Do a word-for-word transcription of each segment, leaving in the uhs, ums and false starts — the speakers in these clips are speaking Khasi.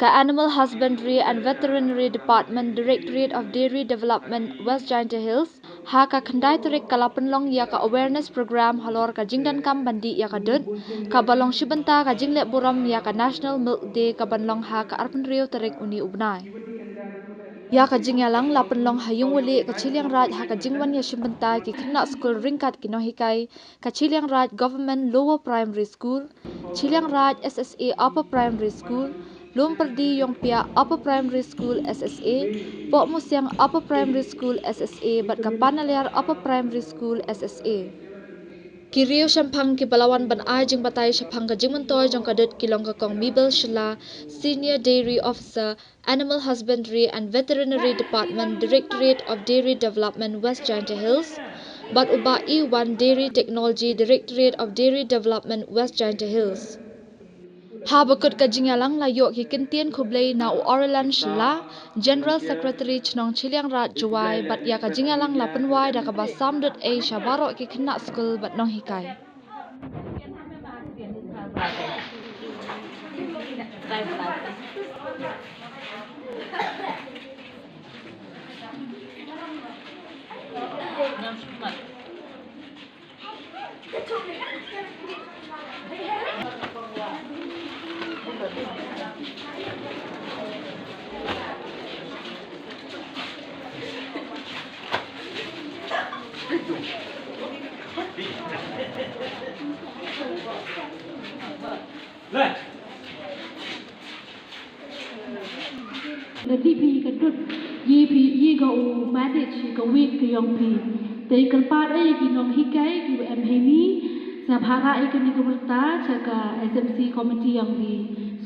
Ka Animal Husbandry and Veterinary Department, Directorate of Dairy Development, West Jaintia Hills, ha ka khyndai tarik ka la pynlong ïa ka awareness program halor ka jingdonkam ban dih ïa ka dud, kaba long shi bynta ka jingleh burom ïa ka National Milk Day kaban long ha ka arphew hynriew tarik une u bnai. Ïa ka jingïalang la pynlong ha Ïungwali ka Chilliangraij ha ka jingwan ïashim bynta ki khynnah skul ryngkat ki nonghikai, ka Chilliangraij Government Lower Primary School, Chilliangraij S S A Upper Primary School, Lumpyrdi Ïongpiah Upper Primary School S S A, Pohmusiang Upper Primary School S S A bad ka Panaliar Upper Primary School S S A. Ki riew shemphang kiba la wan ban ai jingbatai shaphang ka jingmyntoi jong ka dud ki long ka Kong Mabel Shylla, Senior Dairy Officer, Animal Husbandry and Veterinary Department, Directorate of Dairy Development, West Jaintia Hills, bad u Bah Iwan, Dairy Technology, Directorate of Dairy Development, West Jaintia Hills. Haba kut ka jingïalang la ïoh ki kyntien khublei na u Aurelan Shylla, General Secretary Chnong Chilliangraij Jowai, bad ïa ka jingïalang la pynwai da kaba sam dud ei sha baroh ki khynnah skul bad nonghikai. Leh. Lada phi ka dud, ïa phi, ïa ka u manage ka weight ka ïong phi. Te kyrpad ïa ki nonghikai kiba em heini, sa bha rah ïa kane ka wyrta sha ka S M C committee ïong ki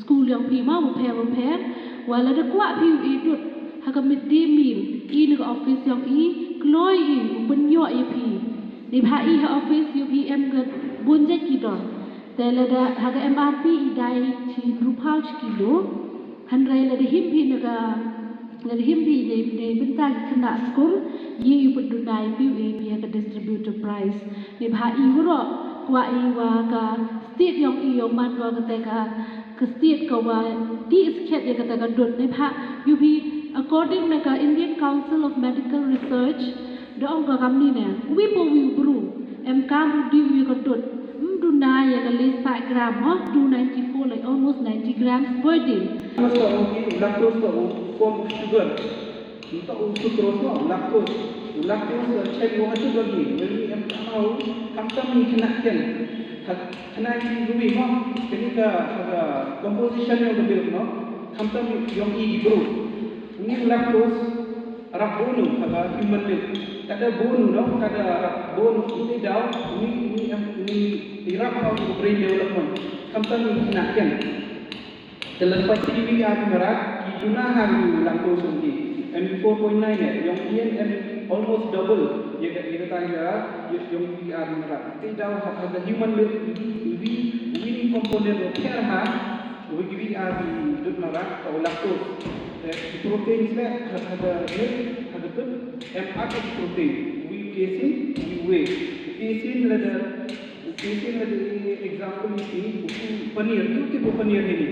skul ïong phi ma, bapher bapher. Wat lada kwah phi u ïa dud ha ka midday meal, i na ka office ïong i, kloi i u pynïoh ïa phi. Neibhah i ha office ïong phi em ka bun jait ki dor. Te lada ha ka M R P i dei shi hynriewphew shi kilo. Hynrei lada him phi na ka, lada him phi na, na bynta ki khynnah skul, ïa u pynduna ïa phi u ïa phi ha ka distributor price. Neibhah i waroh kwah i wa ka state ïong i ïong man wa kata ka, ka state ka wa dih skhem ïa kata ka dud. Neibhah ïong phi, according na ka Indian Council of Medical Research, da ong ka kamni ne, uwi pa uwi u bru em kam u dih ïa ka dud, ym duna ïa ka le spah gram, ha, two ninety-four, like almost ninety grams per day. Lactose ka u form of sugar. Nto u sucrose, no, lactose. U lactose, uh, check u hatu bagi. Wali em kamau, kam kam ni kena ken. Kena ni lui, no. Kini ka, ka composition of the milk, no. Kam kam ni ïong i bru. Ni lactose, rap bonu, ka human milk. Kada bonu, no, kada rap bonu, ini daw, ini, ini, ini, ini rap how to brain development. Kam kam ni kena ken. Te lada phi ïohi ar mrad, i duna ha u lactose ïong i. Em four point nine eh, ïong i em almost double. Ïa ka, ïa kata ïa, ïong i ar mrad. Te daw ha, ha ka human milk, ïong i, ïong i, ïong i component wa pher ha, ïong i ar dud mrad, ka u lactose. Te protein sne, ha, ha ka milk, ha ka dud, em ar protein. Ïong i casein, ïong i whey. Casein lada Casein lada example ïa phi, u paneer, u tip u paneer hi ni.